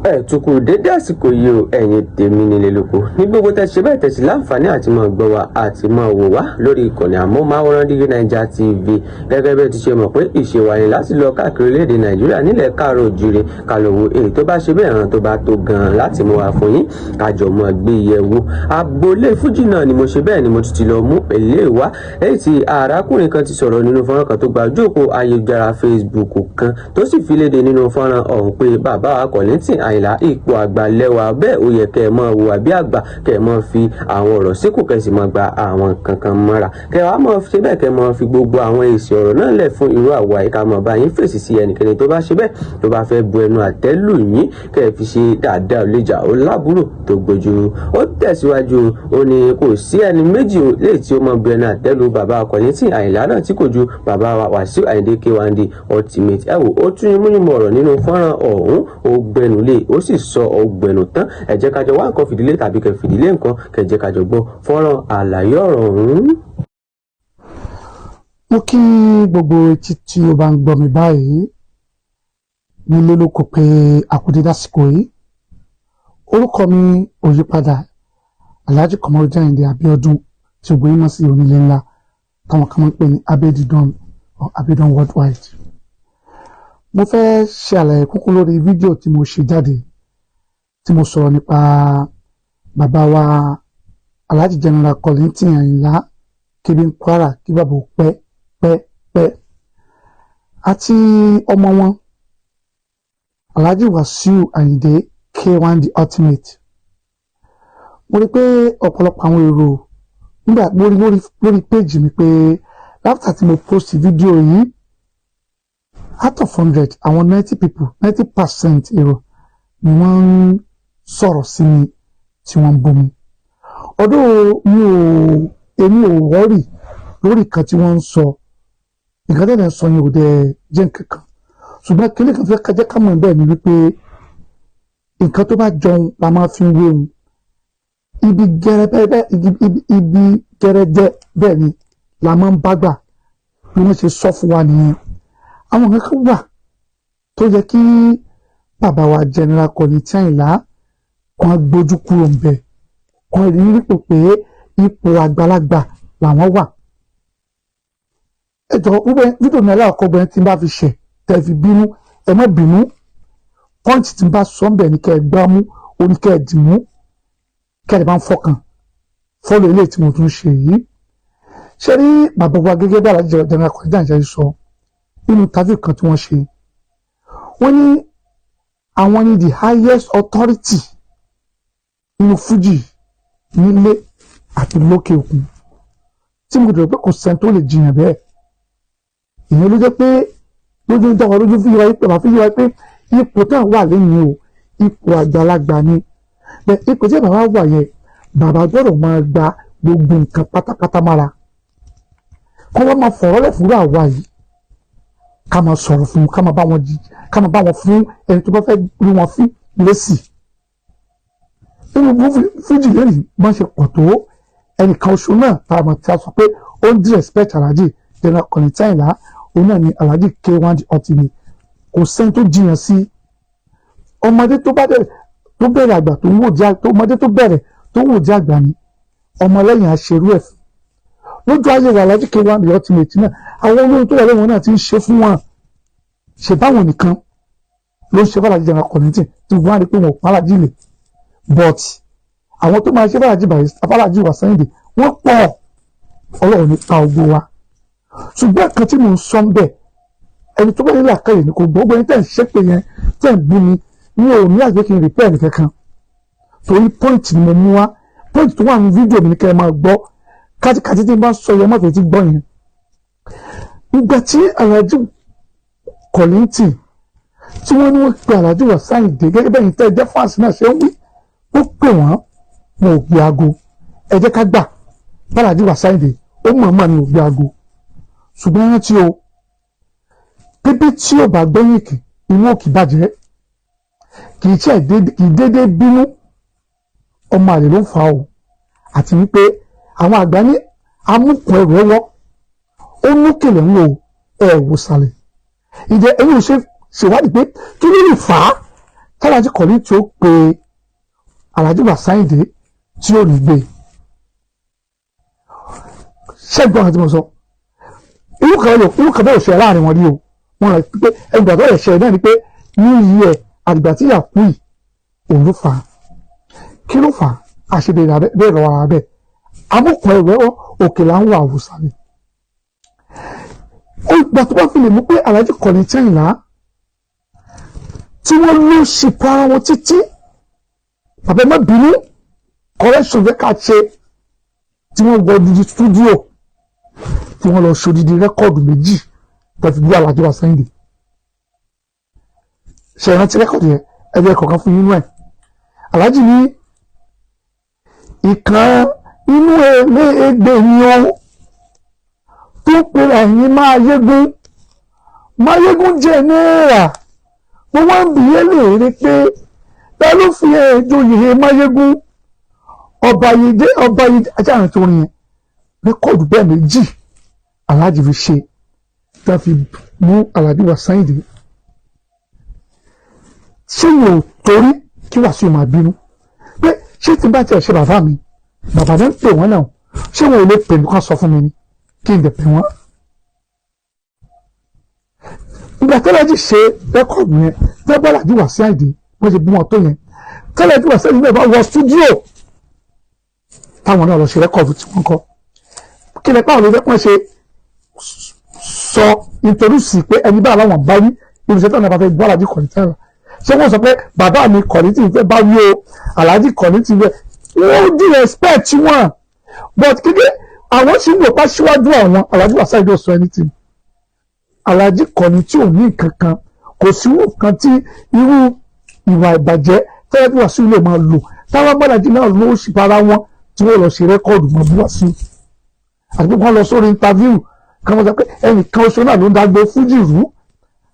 Ẹ tún kú dédé àsìkò yìí o, ẹ̀yin tèmi nílé lóko ní gbogbo tẹ́ ṣe bẹ́ẹ̀ tẹ̀sí láǹfààní àti máa gbọ́ wa àti máa wò wá lórí ìkànnì àmóhùnmáwòrán Dígí Naija TV. Gẹ́gẹ́ bẹ́ẹ̀ ti ṣe mọ̀ pé ìṣe wa ni láti lọ káàkiri orílẹ̀-èdè Nàìjíríà, nílẹ̀ káàárọ̀ òjìrè, ká lọ wo èyí tó bá ṣe bẹ́ẹ̀ hàn, tó bá tó gan-an láti mú wa fún yín, kájọ mọ́ gbé yẹ̀ wò. Agboolé fújì náà ni mo ṣe bẹ́ẹ̀ ni mo tún ti lọ mú èlé wá, lẹ́yìn tí arákùnrin kan ti sọ̀rọ̀ nínú fọ́nrán kan tó gba ojú òpó ayélujára Facebook kan, tó sì fi léde nínú fọ́nrán ọ̀hún pé bàbá wa Kollington Àyìnlá, ipò àgbà lẹ́wà bẹ́ẹ̀, ó yẹ kẹ́ ẹ mọ́ hùwà bí àgbà, kẹ́ ẹ mọ́ fi àwọn ọ̀rọ̀ síkù, kẹ́ ẹ sì mọ́ gba àwọn kankan mọ́ra, kẹ́ ẹ wá mọ́ ṣe bẹ́ẹ̀, kẹ́ ẹ mọ́ fi gbogbo àwọn èsì ọ̀rọ̀ náà lẹ̀ fún irú àwa yìí, ká mọ́ bá yín fèsì sí ẹnikẹ́ni tó bá ṣe bẹ́ẹ̀, tó bá fẹ́ bu ẹnu àtẹ́ lù yín, kẹ́ ẹ fi ṣe dáadáa léjà ó lábúrò tó gbójú. Ó tẹ̀síwájú, ó ní kò sí ẹni méjì léè tí ó mọ bu ẹnu àtẹ́ lù bàbá Kollington Àyìnlá náà tí kò ju bàbá wa Wàsíù Àyìndé K1 The Ultimate. Ẹ wò ó, tún yúnmúyúnmú ọ̀rọ̀ nínú fọ́nrán ọ̀hún, ó gbẹnu lé, ó sì sọ ọgbẹ̀nù tán. Ẹ jẹ́ ká jọ wá nǹkan fìdílé tàbí kẹ́ fìdílé nǹkan, kẹ́ jẹ́ ká jọ gbọ́ fọ́nrán àlàyé ọ̀rọ̀ ọ̀hún. Mo kí gbogbo etí tí ó bá ń gbọ́ mi báyìí nílé lóko pé àkúdé dásìkò yìí. Orúkọ mi ò yípadà, Alhaji Komorudeen Ayinde Abiodun, tí gbogbo yín mọ̀ sí Onílé Ńlá, táwọn kan máa ń pè ní Abedidon or Abedon Worldwide. Mo fẹ́ ṣe àlàyé kúnkún lórí fídíò tí mo ṣe jáde, tí mo sọ̀rọ̀ nípa bàbá wa Alhaji General Kollington Àyìnlá Kébé Kwara, kí bàbá ò pẹ́ pẹ́ pẹ́, àti ọmọ wọn Alhaji Wasiu Ayinde K1 The Ultimate. Mo rí pé ọ̀pọ̀lọpọ̀ àwọn èrò nígbà mo rí lórí péjì mi pé after tí mo post fídíò yìí, out of 100, àwọn 90 people, 90% èrò ni wọ́n ń sọ̀rọ̀ sí mi, tí wọ́n ń bú mi. Ọdún mi ò, èmi ò worry lórí nǹkan tí wọ́n ń sọ. Nǹkan tẹ̀lé ń sọ yẹn ò dẹ̀ jẹ́ nǹkan kan, ṣùgbọ́n kíní kan fẹ́ kájẹ́ ká mọ̀ bẹ́ẹ̀ ni wípé nǹkan tó bá jọun la máa fi ń wéhun. Ibi gẹrẹbẹ, ibi gẹrẹjẹ bẹ́ẹ̀ ni la máa ń bá gbà. Bí wọ́n ṣe sọ fún wa nìyẹn. Àwọn nǹkan kan wà tó yẹ kí bàbá wa General Kollington Àyìnlá kan gbójú kúrò ń bẹ̀, kan rí rípò pé ipò àgbàlagbà làwọn wà. Ẹ jọ, fídíò mi aláàkọ́ gbẹ́ni tí n bá fi ṣẹ̀ tẹ́ fi bínú, ẹ má bínú. Point tí n bá sọ ń bẹ̀ ní kẹ́ ẹ gbá mú, oní kẹ́ ẹ dì mú, kẹ́ ẹ bá ń fọkàn follow eléyìí tí mo tún ṣe yìí. Ṣé rí bàbá wa, gẹ́gẹ́ bí Alhaji General Kollington Àyìnlá sọ nínú interview kan tí wọ́n ṣe, wọ́n ní àwọn ní the highest authority nínú Fuji nílé àti lókè òkun, tí mo dẹ̀ pé kò sẹ́ni tó lè jiyàn bẹ́ẹ̀. Ìyẹn ló jẹ́ pé lójú ń dáwọ́ lójú fi yíwa pé bàbá fi yíwa pé ipò táwọn wà lẹ́yìn o, ipò àgbàlagbà ni. Bẹ́ẹ̀ ipò tí bàbá wà yẹn, bàbá gbọ́dọ̀ máa gba gbogbo nǹkan pátápátá mára, kó wọ́n máa fọ̀rọ̀ lẹ̀ fúnra àwa yìí, ká máa sọ̀rọ̀ fún, ká máa bá wọn jí, ká máa bá wọn fún ẹni tó bá fẹ́ rí wọn fún lésì. Nínú fújì lẹ́yìn bọ́n ṣe pọ̀ tó, ẹnìkan oṣù náà tá a mọ̀ tí a sọ pé ó ń disrespect Alhaji General Kollington Àyìnlá, òun náà ni Alhaji K1 The Ultimate. Kò sẹ́ni tó jiyàn sí. Ọmọdé tó bá dẹ̀ tó bẹ̀rẹ̀ àgbà tó ń wò jẹ́, ọmọdé tó bẹ̀rẹ̀ tó ń wò jẹ́ àgbà ni ọmọlẹ́yìn aṣerú ẹ̀ fún. Lójú ayé wa, Alhaji K1 The Ultimate náà, àwọn olórin tó wà lẹ́wọ̀n náà ti ń ṣe fún wọn. Ṣe báwọn nìkan ló ń ṣe fún Alhaji General Kollington tí wọ́n á rí pé wọn ò pa Alhaji lè, but àwọn tó máa ṣe fún Alhaji Barrister, Alhaji Wasiu Ayinde, wọ́n pọ̀. Ọlọ́run ní pa ogbó wa. Ṣùgbọ́n kan tí mò ń sọ ń bẹ̀, ẹni tó bá nílò àkàyè ni kò gbọ́. Gbogbo ẹni tẹ́ ń ṣépè yẹn, tẹ́ ń bú mi, mi ò ní àgbẹ̀ kí n repair nìkankan, torí point ni mo mú wá. Point tó wà ní fídíò mi ní kẹ́ ẹ máa gbọ́. Kátíkátí tí n bá sọ yẹn, má fẹ́ ti gbọ́ yẹn. Ìgbà tí Alhaji Kollington tí wọ́n ní wọ́n pe Alhaji Wasiu Ayinde, gẹ́gẹ́ bẹ́ẹ̀ ni tẹ́ ẹ jẹ́ fans náà ṣe ń wí, ó pè wọ́n, wọn ò gbé aago. Ẹ jẹ́ ká gbà Alhaji Wasiu Ayinde ó mọ̀ọ́mọ̀ ni ò gbé aago. Ṣùgbọ́n rántí o, pípí tí ò bá gbẹ́yìn kì inú òkì bàjẹ́, kì í ṣe kì í déédéé bínú. Ọmọ àlè ló ń fa o. Àti wípé àwọn àgbà ní amúkùn ẹrù ẹwọ́, ó mú kèlè ń wò ẹ wò sàlẹ̀. Ìjẹ́ ẹ̀yin ò ṣe ṣèwádìí pé kí ló lè fà á? Tálájì Kollington ó pe Alhaji Wasiu Ayinde tí ò ní gbé. Ṣẹ́gbọ́n àti mo sọ irú kan lò, irú kan bẹ́ẹ̀ ò ṣe láàrin wọn rí o. Wọn rẹ̀ pé ẹgbàá tó lè ṣe náà ni pé ní iye ẹ̀ àdìgbà tí ìyà kú yìí, òun ló fà á. Kí ló fà á? Àṣebèrè bẹ́ẹ̀ lọ́wọ́ ara bẹ́ẹ̀ amúkùn ẹ̀rọ òkè là ń wà àwùsà ni. Ó gbà tó bá fi lè mú pé Alhaji Kollington Àyìnlá tí wọ́n ló ṣìpọ̀ ara wọn títí, bàbá ẹ má bínú, correction fẹ́ ká ṣe, tí wọ́n wọ odidi studio, tí wọ́n lọ ṣodidi record méjì tó fi bú Alhaji Wasiu Ayinde. Ṣe ìrántí record yẹn? Ẹgbẹ́ kọ̀ọ̀kan fún yín nú ẹ̀. Alhaji ní ìkan inú eléègbè ni ó tó pèrè ẹ̀yìn Máyégún, Máyégún jẹ́ náírà. Mo wá ń bi é léèrè pé ta ló fi ẹ̀ joyè Máyégún, ọba yìí dé, ọba yìí dé. Ajá àwọn tó rìn yẹn, record bẹ́ẹ̀ méjì Alhaji fi ṣe tá a fi mú Alhaji Wasiu Ayinde. Ṣé yóò torí kí Wàsíù máa bínú pé ṣé tí n bá tiẹ̀ ṣe bàbá mi, bàbá náà ń pè wọ́n náà, ṣé wọn ò lè pè mí kán sọ fún mi ni kí n dẹ̀ pè wọ́n? Ìgbà tẹ́lẹ̀jì ṣe record yẹn, tẹ́gbọ́n Alhaji Wasiu Ayinde, wọ́n ṣe bí wọn tó yẹn, tẹ́lẹ̀jì Wasiu Ayinde bá wọ studio táwọn náà lọ ṣe record tí wọ́n kọ́, kí lẹ pàwọn ló fẹ́ kí wọ́n ṣe sọ introduce pé ẹni bá làwọn bá wí irúṣẹ́ táwọn náà bá fẹ́ gbọ́ Alhaji Kollington? Ṣé wọ́n sọ pé bàbá mi Kollington fẹ́ bá wí o, Alhaji Kollington fẹ́? Wọ́n di respect wọn, but kékeré àwọn sì ń wò pa síwájú àwọn. Alhaji Wasiu Ayinde sọ anything. Alhaji Kollington ò ní nǹkan kan, kò sí nǹkan tí irú ìwà ìbàjẹ́ tẹ́lẹ̀ tí Wàsíù lè máa lò táwọn gbọ́dọ̀ náà ló sì bára wọn tí wọ́n lọ ṣe record mọ́ bí Wàsíù àti pé wọ́n lọ sórí interview kan, wọ́n sọ pé ẹnìkan oṣù náà ló ń dágbé fújì rú.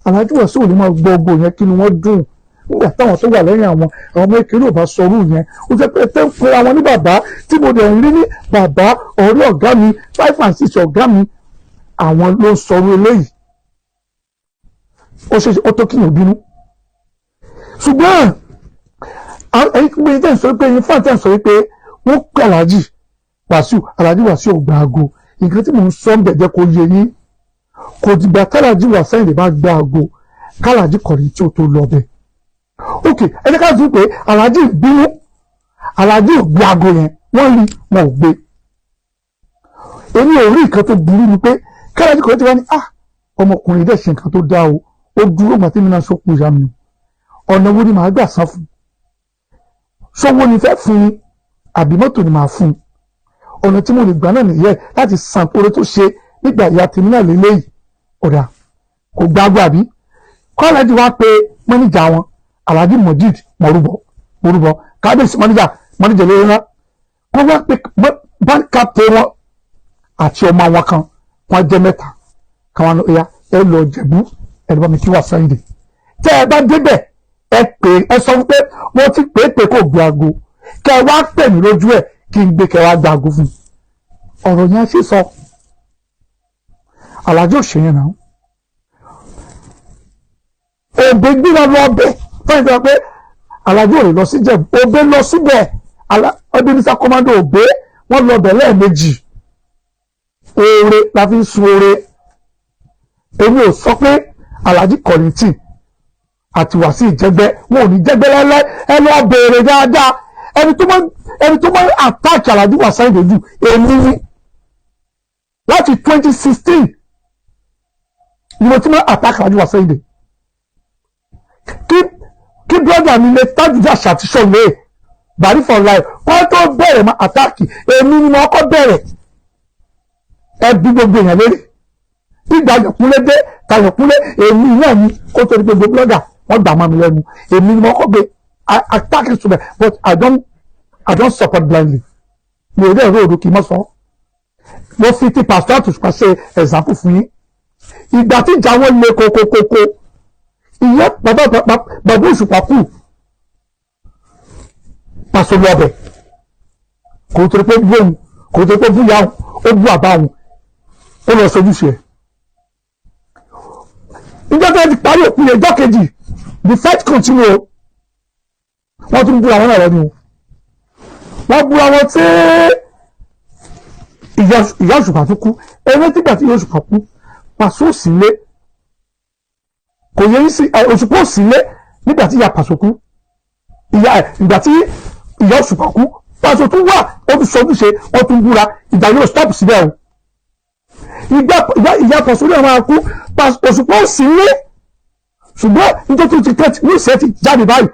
Alhaji Wàsíù ò ní máa gbọ́ ogbó yẹn, kí ni wọ́n dùn nígbà táwọn tó wà lẹ́yìn àwọn ọmọ ìkéré ò bá sọrú yẹn. Ó jẹ́ pé tẹ́ ń pe àwọn ní bàbá tí mo dẹ̀ ń rí ní bàbá ọ̀rẹ́ ọ̀gá mi, five and six ọ̀gá mi, àwọn ló ń sọrú eléyìí. Ó ṣe ó tó kíyàn bínú, ṣùgbọ́n ẹ̀yin pé tẹ́ ń sọ pé ẹ̀yin fún àtẹ̀ ń sọ pé wọ́n pè Alhaji Wàsíù, Alhaji Wàsíù ò gba aago. Nǹkan tí mò ń sọ ń bẹ̀ jẹ́ kó yé yín, kò dìgbà tálàjì Wàsíù Àyìndé bá gba aago kálàjì Kollington tí ó tó lọ bẹ̀. Ok, ẹ jẹ́ ká tún pé Alhaji bínú, Alhaji ò gbé aago yẹn, wọ́n rí wọn ò gbé. Èmi ò rí nǹkan tó burú ni pé kálàjì Kollington wá ní, "Ah, ọmọkùnrin dẹ̀ ṣe nǹkan tó dáa o, ó dúró màtí mi náà ṣokùn ìyá mi o. Ọ̀nà wo ni màá gbà san fún? Ṣówó ni fẹ́ fún un àbí mọ́tò ni màá fún un? Ọ̀nà tí mo lè gbà náà nìyẹn láti san oore tó ṣe nígbà ìyá tèmi náà lélẹ́yìí." Ọ̀dà kò gbàgbọ́ àbí kọ́lẹ́jì wá pé mọ́níjà wọn, Alhaji Mojeed Mọ̀rúbọ̀ Mọ̀rúbọ̀, kábíyèsí mọ́níjà, mọ́níjà lórí ńlá, wọ́n wá pé band captain wọn àti ọmọ wọn kan, wọ́n jẹ́ mẹ́ta káwọn ọ̀ya, ẹ lọ Jẹ̀bú, ẹ lọ bá mi kí Wasiu Ayinde. Tẹ́ ẹ bá débẹ̀, ẹ pè, ẹ sọ fún pé mo ti pè é pé kò gbé aago, kẹ ẹ wá pè mí lójú ẹ kí n gbé, kẹ wá gba aago fún un. Ọ̀rọ̀ yẹn ṣe sọ Alhaji òṣèré náà òbí gbéra lọ bẹ̀ fún ìgbà pé Alhaji ò lè lọ sí Jẹ̀bú, òbí lọ síbẹ̀. Ọdún Mr Commando òbí wọ́n lọ bẹ̀ lẹ́ẹ̀mejì. Oore la fi ń sun oore. Èmi ò sọ pé Alhaji Kollington àti Wàsíù jẹgbẹ́, wọn ò ní jẹgbẹ́ láéláé. Ẹ lọ béèrè dáadáa, ẹni tó máa attack Alhaji Wasiu Ayinde jù, èmi ni. Láti 2016 ni mo ti máa attack Alhaji Wasiu Ayinde. Kí brother mi lè tájúdé àṣàtúnṣe lè bàrí for life kó tó bẹ̀rẹ̀ máa attack, èmi ni mo kọ́ bẹ̀rẹ̀. Ẹ bí gbogbo èèyàn lérí ìgbà Ayọ̀kúnlé dé Tayọ̀kúnlé, èmi náà ni kó tó di gbogbo blogger wọ́n gbà mọ́ mi lẹ́nu. Èmi ni mo kọ́ gbé attack it, but I don't support blindly. Mi ò dẹ́ ẹ̀rọ òdo kì í mọ́ sọ. Mo fi ti Pastor àtùpà ṣe example fún yín. Ìgbà tí ìjà wọn le kokokoko, ìyẹn bàbá bàbá Òṣùpá kù, pàṣẹ lọ́bẹ̀, kò tó pé bú òun, kò tó pé bú ìyá òun, ó bú àbá òun, ó lọ sojúṣe ẹ̀. Ìjọ tó ti parí òkú yẹn, ìjọ kejì, the fight continue. Wọ́n tún búra wọn náà lọ́nu, wọ́n búra wọn tí ìyá Òṣùpá tún kú. Ẹni tígbà tí ìyá Òṣùpá kú, Pàṣọ sílé kò yẹ sí. Òṣùpá ò sílé nígbà tí ìyá Pàṣọ kú. Ìyá ẹ, ìgbà tí ìyá Òṣùpá kú, Pàṣọ tún wà, ó tún sọdún ṣe, ó tún búra. Ìjà yóò stop síbẹ̀ o. Ìgbà ìyá Pàṣọ náà máa kú, Òṣùpá ò sílé, ṣùgbọ́n nítorí tó ti kẹ́ ní ìṣẹ́ ti jáde báyìí,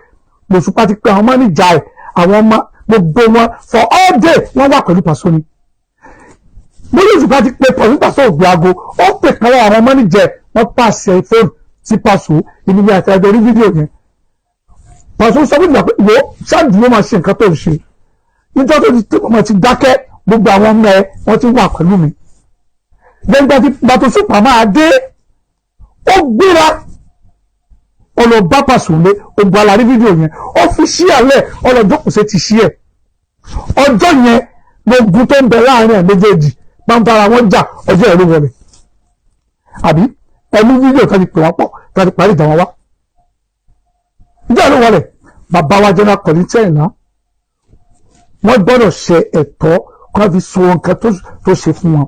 lòṣùpá ti pe àwọn mọ́níjà ẹ̀, àwọn ọmọ gbogbo wọn, for all day wọ́n wà pẹ̀lú Pàṣọ ni. Bóyá Òṣùpá ti pe pọ̀lú, Pàṣọ ògbé aago, ó pè kan àwọn mọ́níjà ẹ̀, wọ́n pàṣẹ fóònù sí Pàṣọ inú mi àti ẹjọ́ orí fídíò yẹn. Pàṣọ sọ fún ìgbà pé wo ṣáàdùn ló máa ṣe nǹkan tó ń ṣe, nítorí tó ti tó máa ti dákẹ́, gbogbo àwọn ọmọ ẹ wọ́n ti wà pẹ̀lú mi. Gbẹ̀ngbẹ̀ tí gbàtò Òṣùpá máa dé, ó gbéra ọlọ́ba Pàṣọ lé ogun alárí fídíò yẹn, ó fi ṣí àlẹ́ ọlọ́jọ́ sí ti ṣí ẹ̀. Ọjọ́ yẹn lógun tó ń bẹ láàrin ẹ̀ méjèèjì máa ń bára wọn jà. Ọjọ́ ẹ̀rọ wọlé àbí ẹnu fídíò kan ti pè wọ́n pọ̀ kan ti parí ìjà wọn wá. Ìjà ló wọlé. Bàbá wa General Kollington Àyìnlá, wọ́n gbọ́dọ̀ ṣe ẹ̀tọ́ kan fi so nǹkan tó ṣe fún wọn.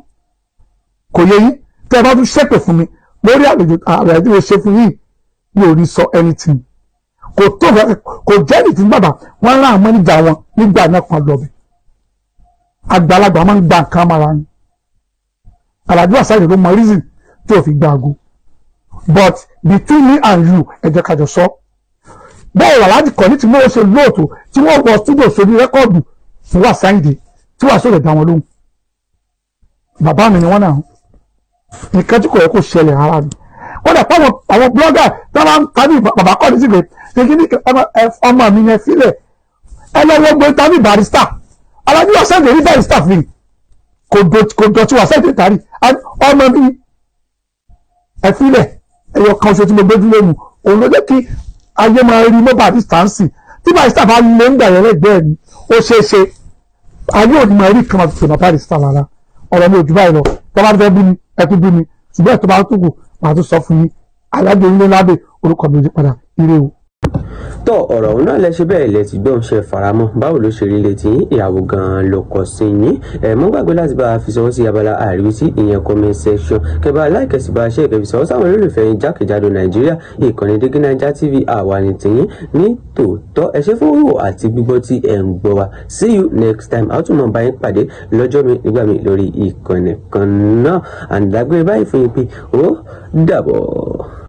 Kò yẹ yín? Tẹ́ ẹ bá tún ṣépè fún mi lórí àlejò ààrẹ tí mo ṣe fún yín, mi ò ní sọ anything. Kò tó, kò jẹ́ anything. Bàbá wọn rán àwọn mọ́níjà wọn nígbà náà kan lọ bẹ̀. Àgbàlagbà máa ń gba nǹkan mara ni. Alhaji Wasiu ló mọ reason tí ò fi gba aago, but between me and you, ẹ jẹ́ ká jọ sọ bẹ́ẹ̀. Alhaji Kọ́ni tí wọ́n ṣe lóòótọ́ tí wọ́n wọ studio sórí record fún Wasiu Ayinde, tí Wasiu lè dá wọn lóhùn, bàbá mi ni wọ́n náà. Nǹkan tí kò yẹ kó ṣẹlẹ̀ rárá ni. Kódà fáwọn àwọn blogger tí wọ́n máa ń tàbí bàbá Kọ́ni sí pé kí ní ọmọ mi yẹn sílẹ̀, ẹ lọ́wọ́ gbé tàbí Barrister. Alhaji Wasiu Ayinde rí Barrister fún mi, kò dọ̀tí Wasiu Ayinde tàrí ọmọ mi, ẹ fílẹ̀. Ẹyọ kan ṣo tí mo gbójú lónìí, òun ló jẹ́ kí ayé máa rí mọ́ Barrister ń sìn. Tí Barrister bá lé ń gbà yẹn lẹ́gbẹ̀ẹ́ mi, ó ṣeé ṣe ayé òní máa rí kan máa fi tòmọ́ Barrister lára. Ọ̀rọ̀ mi ò jù báyìí lọ. Tó bá fẹ́ bú mi, ẹ tún bú mi, ṣùgbọ́n ẹ̀ tó bá tó kù, màá tún sọ fún yín. Alágbè ilé lábẹ́ orúkọ mi ò yí padà. Ire o. Tọ́ ọ̀rọ̀ ọ̀hún náà lẹ́sẹ̀ bẹ́ẹ̀ lẹ ti gbọ́n ṣe faramọ́. Báwo ló ṣe rí létí yín? Ìyàwó gan-an ló kọ sí yín. Ẹ mọ́ gbàgbé láti bá a fi sọwọ́ sí abala àríwísí, ìyẹn comment section. Kẹbà láìkẹsì bá a ṣe ìkẹfì sọwọ́ sáwọn olólùfẹ́ yín jákèjádò Nàìjíríà. Ìkànnì Dígí Naija TV, àwa ní tiyín ní tòótọ́. Ẹ ṣé fún wíwò àti gbígbọ́ tí ẹ ń gbọ́ wa. See you next time. A ó tún mọ̀ bá yín pàdé lọ́jọ́ mi nígbà mi lórí ìkànnì kan náà. Àǹdàgbé báyìí fún yín pé ó dàbọ̀.